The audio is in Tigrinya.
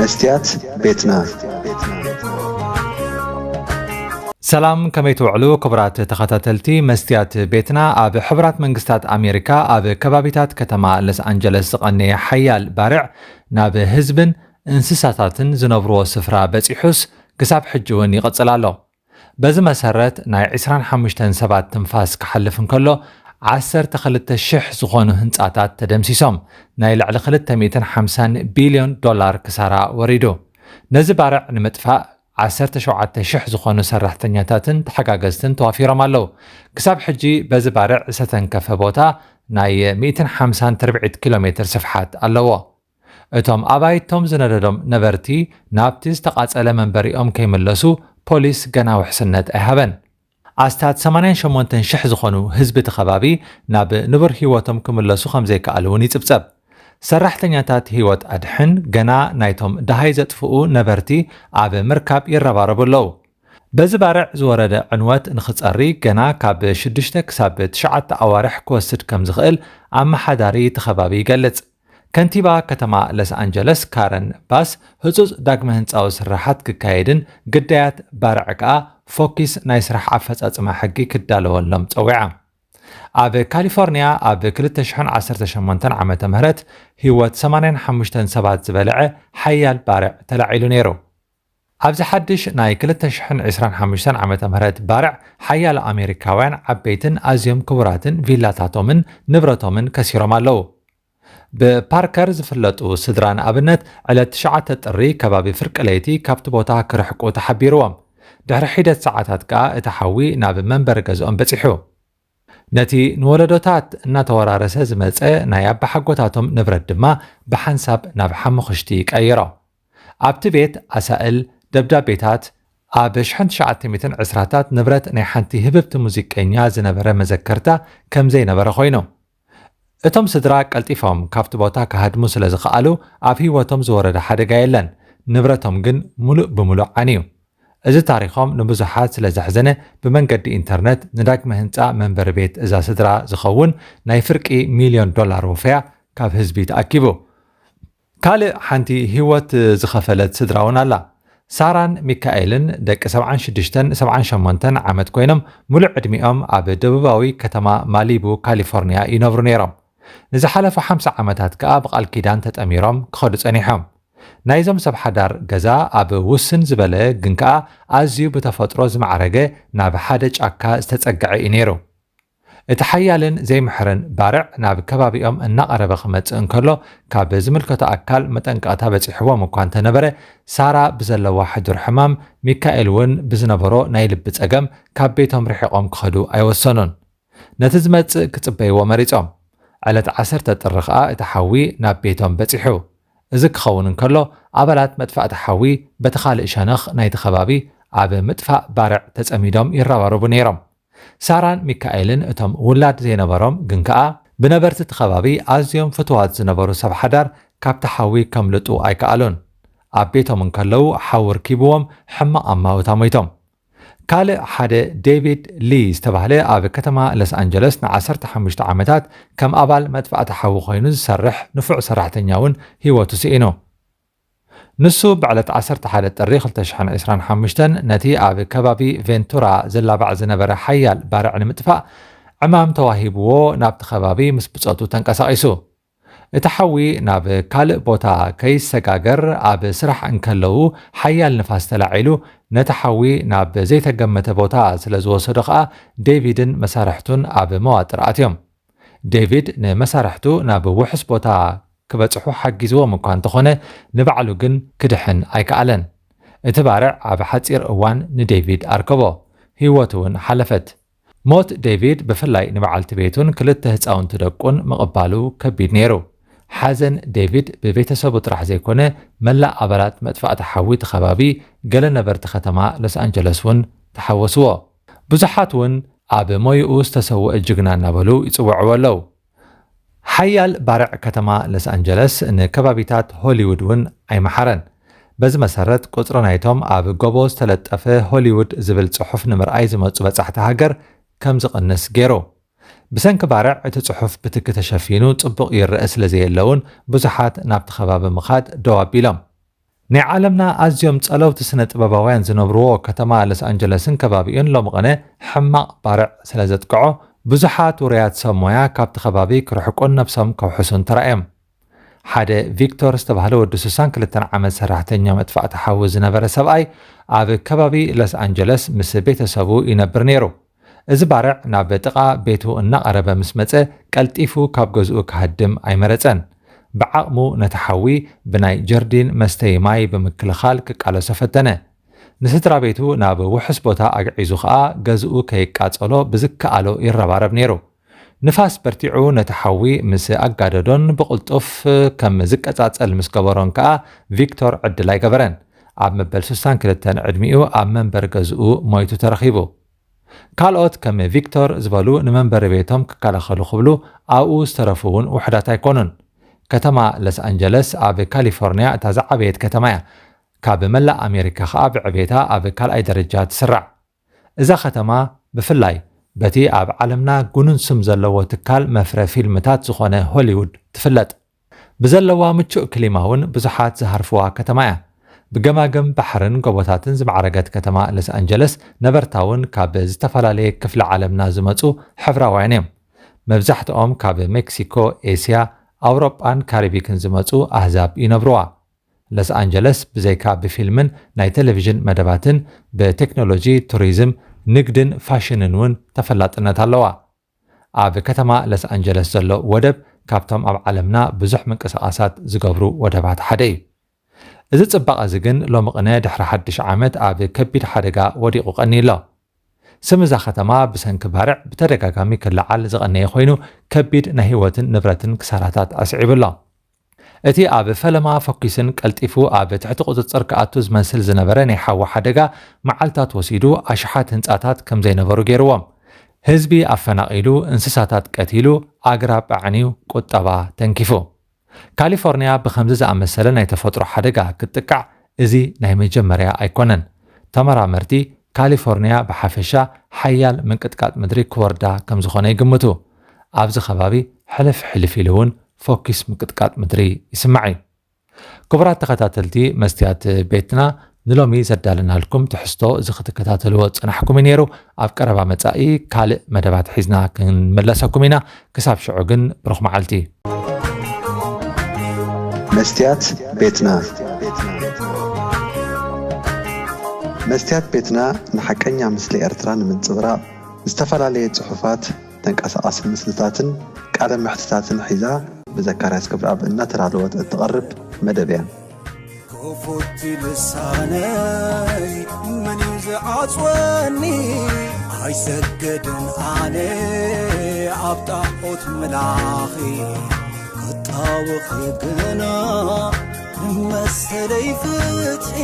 መስትያት ቤትና። ሰላም፣ ከመይ ትውዕሉ ክቡራት ተኸታተልቲ መስትያት ቤትና? ኣብ ሕቡራት መንግስታት ኣሜሪካ ኣብ ከባቢታት ከተማ ሎስ ኣንጀለስ ዝቐነየ ሓያል ባርዕ ናብ ህዝብን እንስሳታትን ዝነብርዎ ስፍራ በጺሑስ ክሳብ ሕጂ እውን ይቕጽል ኣሎ። በዚ መሰረት ናይ ዕስራን ሓሙሽተን ሰባት ትንፋስ ክሓልፍ እንከሎ ዓሰርተ ክልተ ሽሕ ዝኾኑ ህንጻታት ተደምሲሶም ናይ ልዕሊ ክልተ ሚእትን ሓምሳን ቢልዮን ዶላር ክሳራ ወሪዱ። ነዚ ባርዕ ንምጥፋእ ዓሰርተ ሸውዓተ ሽሕ ዝኾኑ ሰራሕተኛታትን ተሓጋገዝትን ተዋፊሮም ኣለዉ። ክሳብ ሕጂ በዚ ባርዕ ዝተተንከፈ ቦታ ናይ ሚእትን ሓምሳን ትርብዒት ኪሎ ሜትር ስፍሓት ኣለዎ። እቶም ኣባይቶም ዝነደዶም ነበርቲ ናብቲ ዝተቓጸለ መንበሪኦም ከይምለሱ ፖሊስ ገና ውሕስነት ኣይሃበን። ኣስታት ሰማንያን ሸሞንተን ሽሕ ዝኾኑ ህዝቢ እቲ ከባቢ ናብ ንቡር ህይወቶም ክምለሱ ከም ዘይከኣሉ እውን ይጽብጸብ። ሰራሕተኛታት ህይወት ኣድሕን ገና ናይቶም ደሃይ ዘጥፍኡ ነበርቲ ኣብ ምርካብ ይረባረቡ ኣለዉ። በዚ ባርዕ ዝወረደ ዕንወት ንኽጸሪ ገና ካብ ሽዱሽተ ክሳብ ትሽዓተ ኣዋርሕ ክወስድ ከም ዝኽእል ኣመሓዳሪ እቲ ከባቢ ይገልጽ። ከንቲባ ከተማ ሎስ ኣንጀለስ ካረን ባስ ህጹጽ ዳግመ ህንጻዊ ስራሓት ክካየድን ግዳያት ባርዕ ከኣ ፎኪስ ናይ ስራሕ ኣፈጻጽማ ሕጊ ክዳለወሎም ጸዊዓ። ኣብ ካሊፎርኒያ ኣብ ክልተ ሽሕን ዓሰርተ ሸሞንተን ዓመተ ምህረት ህይወት ሰማንያን ሓሙሽተን ሰባት ዝበልዐ ሓያል ባርዕ ተላዒሉ ነይሩ። ኣብዚ ሓድሽ ናይ ክልተ ሽሕን ዕስራን ሓሙሽተን ዓመተ ምህረት ባርዕ ሓያሎ ኣሜሪካውያን ዓበይትን ኣዝዮም ክቡራትን ቪላታቶምን ንብረቶምን ከሲሮም ኣለዉ። ብፓርከር ዝፍለጡ ስድራ ንኣብነት ዕለት ትሽዓተ ጥሪ ከባቢ ፍርቂ ለይቲ ካብቲ ቦታ ክርሕቁ ተሓቢርዎም። ድሕሪ ሒደት ሰዓታት ከኣ እቲ ሓዊ ናብ መንበሪ ገዝኦም በጺሑ። ነቲ ንወለዶታት እናተወራረሰ ዝመጸ ናይ ኣባሓጎታቶም ንብረት ድማ ብሓንሳብ ናብ ሓሙኽሽቲ ቀይሮ። ኣብቲ ቤት ኣሳእል፣ ደብዳቤታት፣ ኣብ ሽሕን ትሽዓተ ሚእትን ዕስራታት ንብረት ናይ ሓንቲ ህብብቲ ሙዚቀኛ ዝነበረ መዘከርታ ከም ዘይነበረ ኮይኑ። እቶም ስድራ ቀልጢፎም ካብቲ ቦታ ክሃድሙ ስለ ዝኸኣሉ ኣብ ህይወቶም ዝወረደ ሓደጋ የለን። ንብረቶም ግን ሙሉእ ብሙሉእ ዓንዩ። እዚ ታሪኾም ንብዙሓት ስለ ዘሕዘነ ብመንገዲ ኢንተርነት ንዳግመ ህንጻ መንበሪ ቤት እዛ ስድራ ዝኸውን ናይ ፍርቂ ሚልዮን ዶላር ወፈያ ካብ ህዝቢ ተኣኪቡ። ካልእ ሓንቲ ህይወት ዝኸፈለት ስድራ እውን ኣላ። ሳራን ሚካኤልን ደቂ ሰብዓን ሽዱሽተን ሰብዓን ሸሞንተን ዓመት ኮይኖም ሙሉእ ዕድሚኦም ኣብ ደቡባዊ ከተማ ማሊቡ ካሊፎርኒያ ይነብሩ ነይሮም። ንዝሓለፉ ሓምሳ ዓመታት ከኣ ብቓል ኪዳን ተጠሚሮም ክኸዱ ጸኒሖም። ናይዞም ሰብ ሓዳር ገዛ ኣብ ውስን ዝበለ ግን ከኣ ኣዝዩ ብተፈጥሮ ዝማዕረገ ናብ ሓደ ጫካ ዝተጸግዐ እዩ ነይሩ። እቲ ሓያልን ዘይምሕርን ባርዕ ናብ ከባቢኦም እናቐረበ ክመጽእ እንከሎ ካብ ዝምልከቶ ኣካል መጠንቀቕታ በጺሕዎም እኳ እንተነበረ ሳራ ብዘለዋ ሕዱር ሕማም ሚካኤል እውን ብዝነበሮ ናይ ልቢ ጸገም ካብ ቤቶም ርሒቖም ክኸዱ ኣይወሰኑን። ነቲ ዝመጽእ ክጽበይዎ መሪጾም። ዕለት ዓሰርተ ጥሪ ከኣ እቲ ሓዊ ናብ ቤቶም በጺሑ። እዚ ክኸውን እንከሎ ኣባላት መጥፋእቲ ሓዊ በቲ ካልእ ሸነኽ ናይቲ ከባቢ ኣብ ምጥፋእ ባርዕ ተጸሚዶም ይረባረቡ ነይሮም። ሳራን ሚካኤልን እቶም ውላድ ዘይነበሮም ግን ከኣ ብነበርቲ እቲ ከባቢ ኣዝዮም ፍቱዋት ዝነበሩ ሰብ ሓዳር ካብቲ ሓዊ ከምልጡ ኣይከኣሉን። ኣብ ቤቶም እንከለዉ ሓዊ ርኪብዎም ሕማቕ ኣማውታ ሞይቶም። ካልእ ሓደ ዴቪድ ሊ ዝተባህለ ኣብ ከተማ ሎስ ኣንጀለስ ንዓሰርተ ሓሙሽተ ዓመታት ከም ኣባል መጥፋእቲ ሓዊ ኮይኑ ዝሰርሕ ንፉዕ ሰራሕተኛ እውን ህይወቱ ስኢኑ። ንሱ ብዕለት ዓሰርተ ሓደ ጥሪ ክልተ ሽሕን ዕስራን ሓሙሽተን ነቲ ኣብ ከባቢ ቬንቱራ ዝላባዕ ዝነበረ ሓያል ባርዕ ንምጥፋእ ዕማም ተዋሂብዎ ናብቲ ከባቢ ምስ ብጾቱ ተንቀሳቒሱ። እቲ ሓዊ ናብ ካልእ ቦታ ከይሰጋገር ኣብ ስራሕ እንከለዉ ሓያል ንፋስ ተላዒሉ ነቲ ሓዊ ናብ ዘይተገመተ ቦታ ስለ ዝወሰዶ ከኣ ዴቪድን መሳርሕቱን ኣብ መዋጥር ኣትዮም። ዴቪድ ንመሳርሕቱ ናብ ውሑስ ቦታ ክበጽሑ ሓጊዝዎም እኳ እንተኾነ ንባዕሉ ግን ክድሕን ኣይከኣለን። እቲ ባርዕ ኣብ ሓጺር እዋን ንዴቪድ ኣርከቦ፣ ህይወቱ እውን ሓለፈት። ሞት ዴቪድ ብፍላይ ንበዓልቲ ቤቱን ክልተ ህጻውንቲ ደቁን ምቕባሉ ከቢድ ነይሩ። ሓዘን ዴቪድ ብቤተሰቡ ጥራሕ ዘይኮነ መላእ ኣባላት መጥፋእቲ ሓዊ እቲ ከባቢ ገለ ነበርቲ ከተማ ሎስ ኣንጀለስ እውን ተሓወስዎ። ብዙሓት እውን ኣብ ሞይኡ ዝተሰውአ ጅግና እናበሉ ይጽውዕዎ ኣለዉ። ሓያል ባርዕ ከተማ ሎስ ኣንጀለስ ንከባቢታት ሆሊውድ እውን ኣይመሓረን። በዚ መሰረት ቁጽሪ ናይቶም ኣብ ጎቦ ዝተለጠፈ ሆሊውድ ዝብል ጽሑፍ ንምርኣይ ዝመጹ በጻሕቲ ሃገር ከም ዝቕንስ ገይሩ። ብሰንኪ ባርዕ እቲ ጽሑፍ ብትኪ ተሸፊኑ ጽቡቕ ይረአ ስለ ዘየለውን ብዙሓት ናብቲ ከባቢ ምኻድ ደው ኣቢሎም። ናይ ዓለምና ኣዝዮም ጸለውቲ ስነ ጥበባውያን ዝነብርዎ ከተማ ሎስ ኣንጀለስን ከባቢኡን ሎሚ ቅነ ሕማቕ ባርዕ ስለ ዘጥቅዖ፣ ብዙሓት ውሩያት ሰብ ሞያ ካብቲ ከባቢ ክርሕቁን ነብሶም ከውሕሱን ተራእዮም። ሓደ ቪክቶር ዝተባህለ ወዲ ሱሳን ክልተን ዓመት ሰራሕተኛ መጥፋእቲ ሓዊ ዝነበረ ሰብኣይ፣ ኣብ ከባቢ ሎስ ኣንጀለስ ምስ ቤተሰቡ ይነብር ነይሩ። እዚ ባርዕ ናብ ጥቓ ቤቱ እናቐረበ ምስ መጸ፣ ቀልጢፉ ካብ ገዝኡ ክሃድም ኣይመረጸን። ብዓቕሙ ነቲ ሓዊ ብናይ ጀርዲን መስተዪ ማይ ብምክልኻል ክቃለሶ ፈተነ። ንስድራ ቤቱ ናብ ውሑስ ቦታ ኣግዒዙ ኸኣ፣ ገዝኡ ከይቃጸሎ ብዝከኣሎ ይረባረብ ነይሩ። ንፋስ በርቲዑ ነቲ ሓዊ ምስ ኣጋደዶን ብቕልጡፍ ከም ዝቀጻጸል ምስ ገበሮን ከኣ፣ ቪክቶር ዕድል ኣይገበረን። ኣብ መበል ስሳን ክልተን ዕድሚኡ ኣብ መንበር ገዝኡ ሞይቱ ተረኺቡ። ካልኦት ከም ቪክቶር ዝበሉ ንመንበሪ ቤቶም ክከላኸሉ ክብሉ ኣብኡ ዝተረፉ እውን ውሑዳት ኣይኮኑን። ከተማ ሎስ ኣንጀለስ ኣብ ካሊፎርንያ እታ ዝዓበየት ከተማ እያ። ካብ መላእ ኣሜሪካ ኸኣ ብዕቤታ ኣብ ካልኣይ ደረጃ ትስራዕ። እዛ ከተማ ብፍላይ በቲ ኣብ ዓለምና ጉኑን ስም ዘለዎ ትካል መፍረ ፊልምታት ዝኾነ ሆሊውድ ትፍለጥ። ብዘለዋ ምቹእ ክሊማ እውን ብዙሓት ዝሃርፍዋ ከተማ እያ። ብገማግም ባሕርን ጎቦታትን ዝማዕረገት ከተማ ሎስ ኣንጀለስ ነበርታ እውን ካብ ዝተፈላለየ ክፍሊ ዓለምና ዝመጹ ሕብራውያን እዮም። መብዛሕትኦም ካብ ሜክሲኮ፣ ኤስያ፣ ኣውሮጳን ካሪቢክን ዝመጹ ኣህዛብ ይነብርዋ። ሎስ ኣንጀለስ ብዘይካ ብፊልምን ናይ ቴሌቪዥን መደባትን፣ ብቴክኖሎጂ፣ ቱሪዝም፣ ንግድን ፋሽንን እውን ተፈላጥነት ኣለዋ። ኣብ ከተማ ሎስ ኣንጀለስ ዘሎ ወደብ ካብቶም ኣብ ዓለምና ብዙሕ ምንቅስቓሳት ዝገብሩ ወደባት ሓደ እዩ። እዚ ጽባቐ እዚ ግን ሎሚ ቅነ ድሕሪ ሓድሽ ዓመት ኣብ ከቢድ ሓደጋ ወዲቑ ቀንዩ ኣሎ። ስም እዛ ከተማ ብሰንኪ ባርዕ ብተደጋጋሚ ክለዓል ዝቐነየ ኮይኑ፣ ከቢድ ናይ ህይወትን ንብረትን ክሳራታት ኣስዒቡ ኣሎ። እቲ ኣብ ፈለማ ፈኲስን ቀልጢፉ ኣብ ትሕቲ ቁጽጽር ክኣቱ ዝመስል ዝነበረ ናይ ሓዊ ሓደጋ፣ መዓልታት ወሲዱ ኣሽሓት ህንጻታት ከም ዘይነበሩ ገይርዎም። ህዝቢ ኣፈናቒሉ፣ እንስሳታት ቀቲሉ፣ ኣግራብ ኣዕንዩ፣ ቁጠባ ተንኪፉ። ካሊፎርንያ ብኸምዚ ዝኣመሰለ ናይ ተፈጥሮ ሓደጋ ክትጥቃዕ እዚ ናይ መጀመርያ ኣይኮነን። ተመራመርቲ፣ ካሊፎርንያ ብሓፈሻ ሓያል ምንቅጥቃጥ ምድሪ ክወርዳ ከም ዝኾነ ይግምቱ። ኣብዚ ከባቢ ሕልፍ ሕልፍ ኢሉ እውን ፈኲስ ምንቅጥቃጥ ምድሪ ይስማዕ እዩ። ክቡራት ተኸታተልቲ መስትያት ቤትና፣ ንሎሚ ዘዳለናልኩም ትሕዝቶ እዚ ክትከታተልዎ ዝጸናሕኩም እዩ ነይሩ። ኣብ ቀረባ መጻኢ ካልእ መደባት ሒዝና ክንመለሰኩም ኢና። ክሳብ ሽዑ ግን ብሩኽ መዓልቲ። መስትያት ቤትና። መስትያት ቤትና ንሓቀኛ ምስሊ ኤርትራ ንምንጽብራቕ፣ ዝተፈላለየ ጽሑፋት፣ ተንቀሳቓሲ ምስልታትን ቃለ መሕትታትን ሒዛ ብዘካርያስ ገብረኣብ እናተዳለወት እትቐርብ መደብ እያ። ክፉት ልሳነይ መን እዩ ዝዓጽወኒ? ኣይሰግድን ኣነ ኣብ ጣዖት ምላኺ፣ ክጣወኺ ግና መሰለይ ፍትሒ።